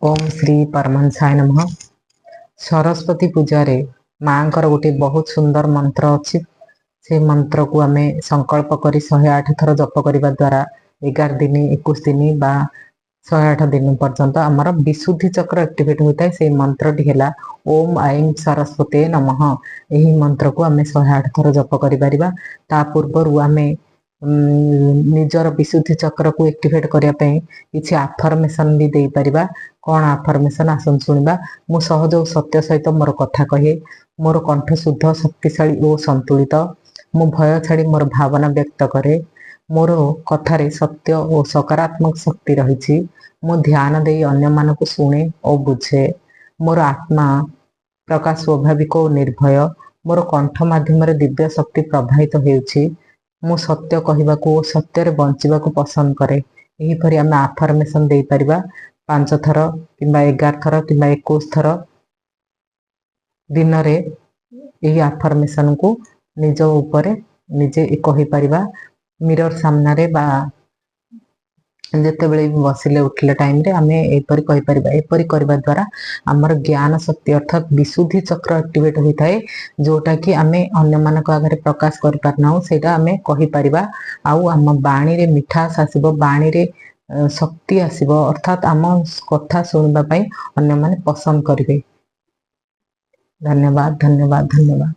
ଓମ୍ ଶ୍ରୀ ପରମହଂସାୟ ନମଃ। ସରସ୍ୱତୀ ପୂଜାରେ ମାଙ୍କର ଗୋଟେ ବହୁତ ସୁନ୍ଦର ମନ୍ତ୍ର ଅଛି। ସେ ମନ୍ତ୍ରକୁ ଆମେ ସଂକଳ୍ପ କରି 108 ଥର ଜପ କରିବା ଦ୍ୱାରା 11 ଦିନ, 21 ଦିନ ବା 108 ଦିନ ପର୍ଯ୍ୟନ୍ତ ଆମର ବିଶୁଦ୍ଧି ଚକ୍ର ଆକ୍ଟିଭେଟ୍ ହୋଇଥାଏ। ସେଇ ମନ୍ତ୍ରଟି ହେଲା ଓମ୍ ଆଇଂ ସରସ୍ୱତୀ ନମଃ। ଏହି ମନ୍ତ୍ରକୁ ଆମେ 108 ଥର ଜପ କରିପାରିବା। ତା ପୂର୍ବରୁ ଆମେ ନିଜର ବିଶୁଦ୍ଧି ଚକ୍ରକୁ ଆକ୍ଟିଭେଟ୍ କରିବା ପାଇଁ କିଛି ଆଫର୍ମେସନ ବି ଦେଇପାରିବା। କଣ ଆଫର୍ମେସନ, ଆସନ୍ତୁ ଶୁଣିବା। ମୁଁ ସହଜ ଓ ସତ୍ୟ ସହିତ ମୋର କଥା କହେ। ମୋର କଣ୍ଠ ଶୁଦ୍ଧ, ଶକ୍ତିଶାଳୀ ଓ ସନ୍ତୁଳିତ। ମୁଁ ଭୟ ଛାଡ଼ି ମୋର ଭାବନା ବ୍ୟକ୍ତ କରେ। ମୋର କଥାରେ ସତ୍ୟ ଓ ସକାରାତ୍ମକ ଶକ୍ତି ରହିଛି। ମୁଁ ଧ୍ୟାନ ଦେଇ ଅନ୍ୟମାନଙ୍କୁ ଶୁଣେ ଓ ବୁଝେ। ମୋର ଆତ୍ମା ପ୍ରକାଶ ସ୍ୱାଭାବିକ ଓ ନିର୍ଭୟ। ମୋର କଣ୍ଠ ମାଧ୍ୟମରେ ଦିବ୍ୟ ଶକ୍ତି ପ୍ରବାହିତ ହେଉଛି। ମୁଁ ସତ୍ୟ କହିବାକୁ ଓ ସତ୍ୟରେ ବଞ୍ଚିବାକୁ ପସନ୍ଦ କରେ। ଏହିପରି ଆମେ ଆଫର୍ମେସନ ଦେଇପାରିବା 5 ଥର କିମ୍ବା 11 ଥର କିମ୍ବା 21 ଥର ଦିନରେ। ଏହି ଆଫର୍ମେସନକୁ ନିଜ ଉପରେ ନିଜେ କହିପାରିବା ମିରର ସାମ୍ନାରେ ବା ଯେତେବେଳେ ବି ବସିଲେ ଉଠିଲେ ଟାଇମରେ ଆମେ ଏପରି କହିପାରିବା। ଏପରି କରିବା ଦ୍ୱାରା ଆମର ଜ୍ଞାନ ଶକ୍ତି ଅର୍ଥାତ୍ ବିଶୁଦ୍ଧି ଚକ୍ର ଆକ୍ଟିଭେଟ୍ ହୋଇଥାଏ। ଯୋଉଟା କି ଆମେ ଅନ୍ୟମାନଙ୍କ ଆଗରେ ପ୍ରକାଶ କରିପାରୁନାହୁଁ, ସେଇଟା ଆମେ କହିପାରିବା। ଆଉ ଆମ ବାଣୀରେ ମିଠାସ ଆସିବ, ବାଣୀରେ ଶକ୍ତି ଆସିବ, ଅର୍ଥାତ୍ ଆମ କଥା ଶୁଣିବା ପାଇଁ ଅନ୍ୟମାନେ ପସନ୍ଦ କରିବେ। ଧନ୍ୟବାଦ, ଧନ୍ୟବାଦ, ଧନ୍ୟବାଦ।